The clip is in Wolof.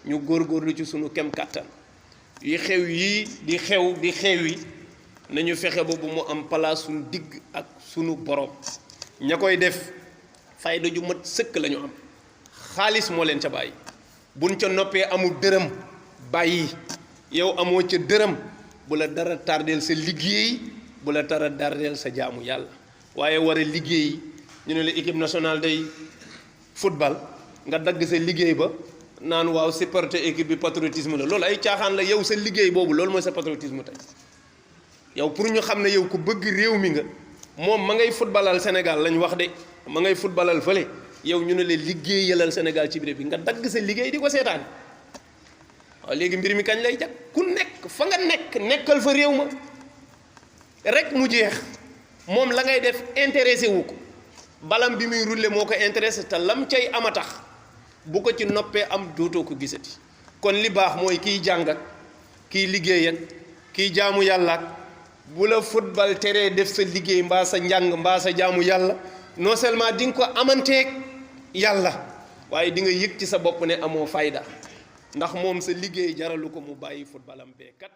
ñu góorgóorlu ci sunu kem kàttan yi xew yii di xewi nañu fexe ba bu mu am place suñu digg ak sunu borom ña koy def fayda ju mat sëkk lañu am xaalis moo leen ca bàyyi buñ ca noppee amul dërëm bàyyi yow amoo ca dërëm bu la dara tardeel sa liggéey bu la dara tardeel sa jaamu yàlla waaye war a liggéey ñu ne la équipe nationale day football nga dagg sa liggéey ba naan waaw supporter équipe bi patriotisme la loolu ay caaxaan la yow sa liggéey boobu loolu mooy sa patriotisme tey yow pour ñu xam ne yow ku bëgg réew mi nga moom ma ngay footballal Sénégal lañ wax de ma ngay footballal fële yow ñu ne la liggéeyalal Sénégal ci biir bi nga dagg sa liggéey di ko seetaan waaw léegi mbir mi kañ lay jag ku nekk fa nga nekkal fa réew ma rek mu jeex moom la ngay def intéressé wu ko balam bi muy rulle moo ko intéressé te lam cay ama tax bu ko ci noppee am dootoo ko gisati kon li baax mooy kiy jàng ak kiy liggéey ak kiy jaamu yàlla ak bu la football teree def sa liggéey mbaa sa njàng mbaa sa jaamu yàlla non seulement di nga ko amanteeg yàlla waaye di nga yëg ci sa bopp ne amoo fayda ndax moom sa liggéey jaralu ko mu bàyyi footballam bee kat